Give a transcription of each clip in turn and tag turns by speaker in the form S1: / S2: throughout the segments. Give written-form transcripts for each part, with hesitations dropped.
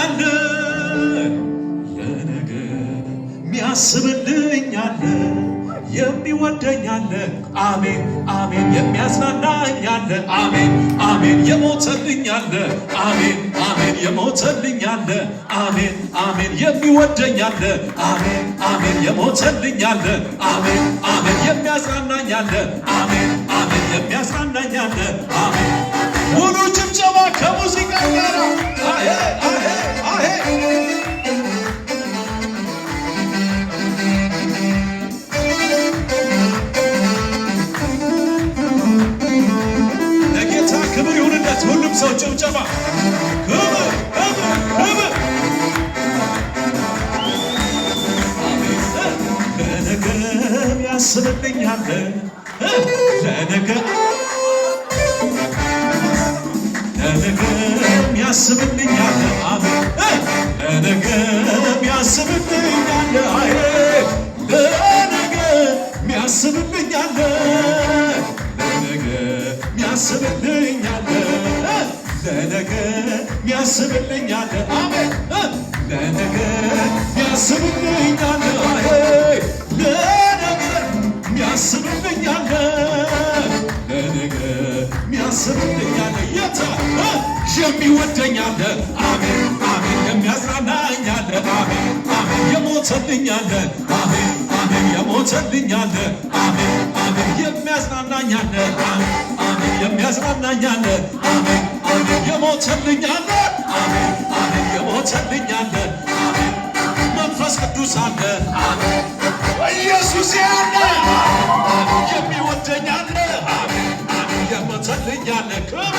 S1: አለ፣ ለነገ የሚያስብልኝ አለ፣ የሚወደኝ አለ። አሜን አሜን። የሚያጽናናኝ አለ። አሜን አሜን። የሞተልኝ አለ። አሜን አሜን። የሞተልኝ አለ። አሜን አሜን። የሚወደኝ አለ። አሜን አሜን። የሞተልኝ አለ። አሜን አሜን። የሚያጽናናኝ አለ። አሜን አሜን። የሚያጽናናኝ አለ። አሜን። ሙሉ ጭብጨባ ከሙዚቃ ጋር። አሄ አሄ አሄ። ለጌታ ክብር ይሁንለት። ሁሉም ሰው ጭብጨባ፣ ክብር ክብር ክብር። አሜን። ለነገ ያስብልኛል፣ ለነገ ለነገ ያስብልኛል። አሜን። ለነገ ያስብልኛል። አይ ለነገ ያስብልኛል፣ ለነገ ያስብልኛል፣ ለነገ ያስብልኛል። አሜን። ለነገ ያስብልኛል። አይ ለነገ ያስብልኛል፣ ለነገ ያስብልኛል። የታ የሚወደኝ አለ። አሜን አሜን። የሚያጽናናኝ አለ። አሜን አሜን። የሞተልኝ አለ። አሜን አሜን። የሞተልኝ አለ። አሜን አሜን። የሚያጽናናኝ አለ። አሜን አሜን። የሚያጽናናኝ አለ። አሜን አሜን። የሞተልኝ አለ። አሜን አሜን። የሞተልኝ አለ። አሜን። መንፈስ ቅዱስ አለ። አሜን። ኢየሱስ ያለ የሚወደኝ አለ። አሜን አሜን። የሞተልኝ አለ። ክብር።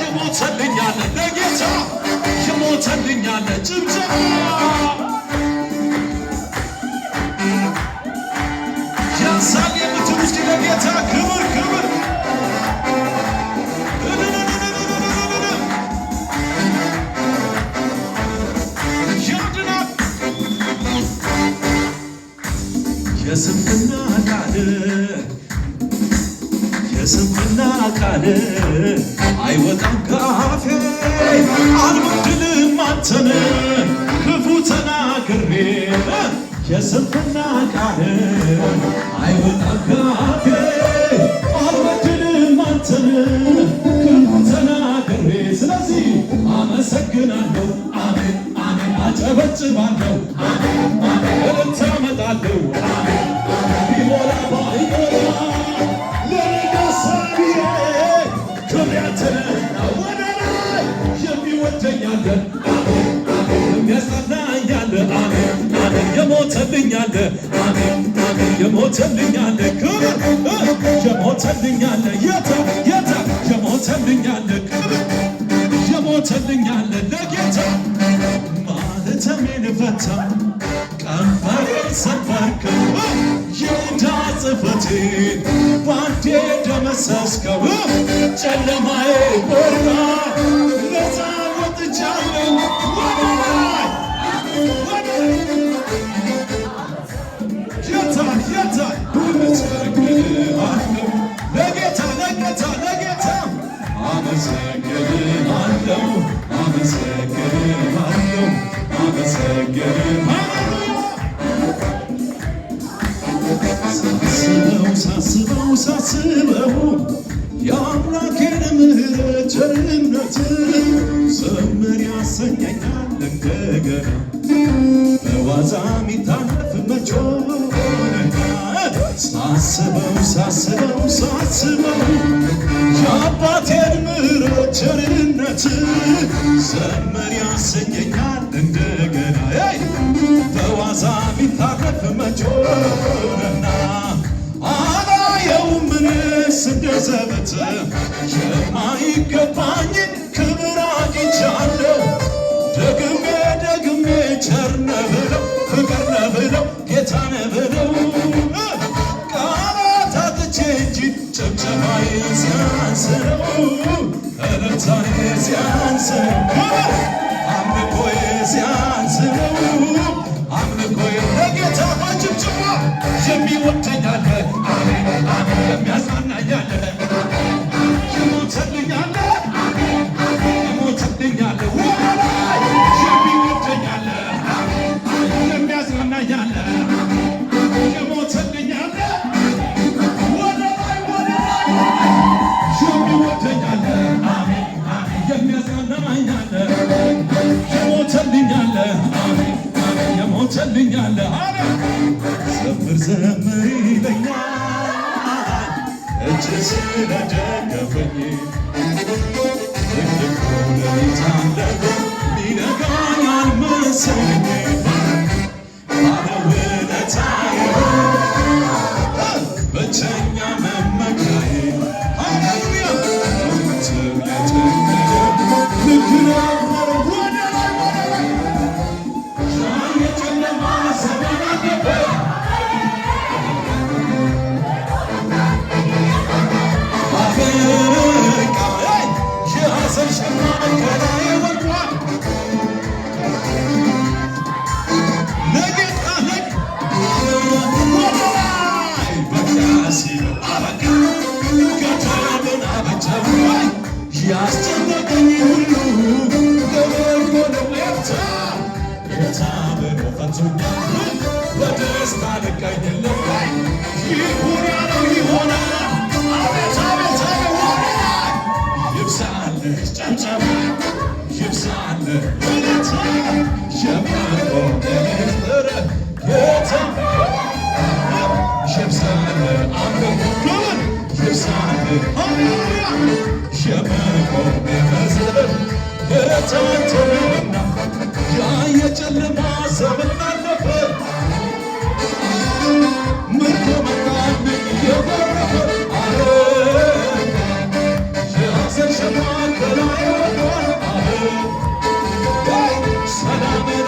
S1: የሞተልኝ አለ። ለጌታ የሞተልኝ አለ። ጭብጨባ ያንሳል የምትሉ እስኪ ለጌታ ክብር ክብር። ያድናል። የስንፍና ቃል፣ የስንፍና ቃል አይወጣም ከአፌ። አልበድልም አንተን ክፉ ተናግሬ። የስንፍና ቃል አይወጣም ከአፌ። አልበድልም አንተን ክፉ ተናግሬ። ስለዚህ አመሰግናለሁ። አሜን አሜን። አጨበጭባለሁ። አሜን አሜን። እልልታ አመጣለሁ። አሜን። ቢሞላ ባይሞላ ለነገ አሳቢዬ ክብር ያንተ ነህና ወደ ላይ። የሚወደኝ አለ። አሜን አሜን። የሚያጽናናኝ አለ። አሜን አሜን። የሞተልኝ አለ። አሜን አሜን። የሞተልኝ አለ። ክብር። የሞተልኝ አለ። የታ የታ የሞተልኝ አለ። ክብር። የሞተልኝ አለ። ለጌታ ማህተሜን ፈታ፣ ቀንበሬን ሰበርከው፣ የዕዳ ጽሕፈቴን ባንዴ ደመሰስከው። ጨለማዬ በራ፣ ነፃ ወጥቻለሁ። ወደ ላይ ወደ የታ የታ። አመሰግንሃለሁ ለጌታ ለጌታ ለጌታ። አመሰግንሃለሁ፣ አመሰግንሃለሁ፣ አመሰግንሃለሁ። ሳስበው ሳስበው ሳስበው የአምላኬን ምሕረት ቸርነት ዘምር ያሰኘኛል እንደገና። በዋዛ የሚታለፍ መች ሆነና። ሳስበው ሳስበው ሳስበው የአባቴን ምሕረት ቸርነት ዘምር ያሰኘኛል እንደገና። በዋዛ የሚታለፍ መች ሆነና። አላየውም እኔስ እንደ ዘበት፣ የማይገባኝን ክብር አግኝቻለሁ። ደግሜ ደግሜ ቸር ነህ ብለው፣ ፍቅር ነህ ብለው፣ ጌታ ነህ ብለው ቃላት አጥቼ እንጂ ጭብጨባዬ ሲያንስ ነው፣ እልልታዬ ሲያንስ ነው፣ ክብር አምልኮዬ ሲያንስ ነው። አምልኮዬ ለጌታ በጭብጨባ። የሚወደኝ አለ። አሜን አሜን። የሚያጽናናኝ አለ። የሞተልኝ አለ። የሞተልኝ አለ። ወደ ላይ። የደገፈኝ። ድቅድቁ ሌሊት አለፈ፣ ሚነጋ ያልመሰለኝ። ባለውለታዬ፣ ብቸኛ መመኪያዬ፣ ሃሌሉያ። እውነትም የጨከነ ልክ ነበረ። ወደ ላይ፣ ወደ ላይ። ያ የጨለማ ዘመን አለፈ። አበቃ። የሐዘን ሸማ ከላይ ወድቋል። ለጌታ ወደ ላይ። በቃ ሲለው አበቃ፣ ገደብን አበጀው። ያስጨነቀኝ ሁሉ ለበጎ ነው። ኤፍታ ኤፍታ ብሎ ፈቶኛል፣ በደስታ ልቀኝለት። ይሁን ያለው ይሆናል። አቤት አቤት አቤት፣ ወደ ላይ። ይብዛልህ ጭብጨባ፣ ይብዛልህ እልልታ። የምቆም ምስጢር ጌታ። ይብዛልህ አምልኮ፣ ክብር ይብዛልህ። ሃሌሉያ። የመቆም ምስጢር ጌታ አንተ ነህና። ያ የጨለማ ዘመን አለፈ፣ ምርኮ መጣልኝ እየጎረፈ። አበቃ፣ የሐዘን ሸማ ከላይ ወጥቷል። ሰላምን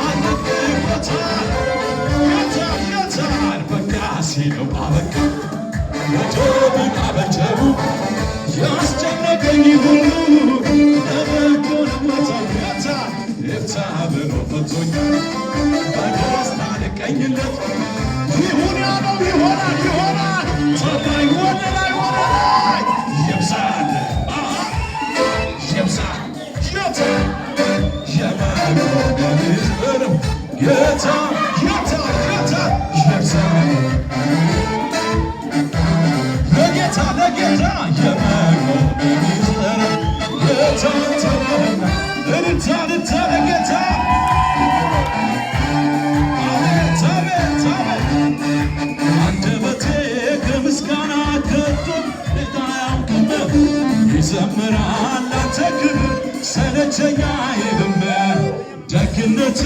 S1: አለቅቆታል። የታል የታል? በቃ ሲለው አበቃ፣ ገደቡን አበጀው። ያስጨነቀኝ ሁሉ ለበጎ ነው። ጌታ ይፍታ ብሎ ፈቶኛል፣ በደስታ ልቀኝለት። ይሁን ያለው ይሆናል፣ ይሆናል። ታማኝ። ወደ ላይ፣ ወደ ላይ። ይብዛል፣ ይብዛል። ጌታ የመቆም ምስጢር ጌታ፣ ጌታ፣ ጌታ። ይብዛል ለጌታ፣ ለጌታ። የመቆም ምስጢር ጌታ አንተ ነህና። እልልታ፣ እልልታ ለጌታ። አቤት አቤት አቤት። አንደበቴ ከምስጋና ከቶ አያውቅም፣ ይዘምራል ላንተ ክብር ሰለቸኝ አይልም። ደግነት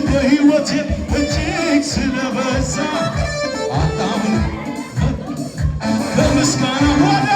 S1: በሕይወቴ እጅግ ስለበዛ አጣሁ ከምስጋና ወደ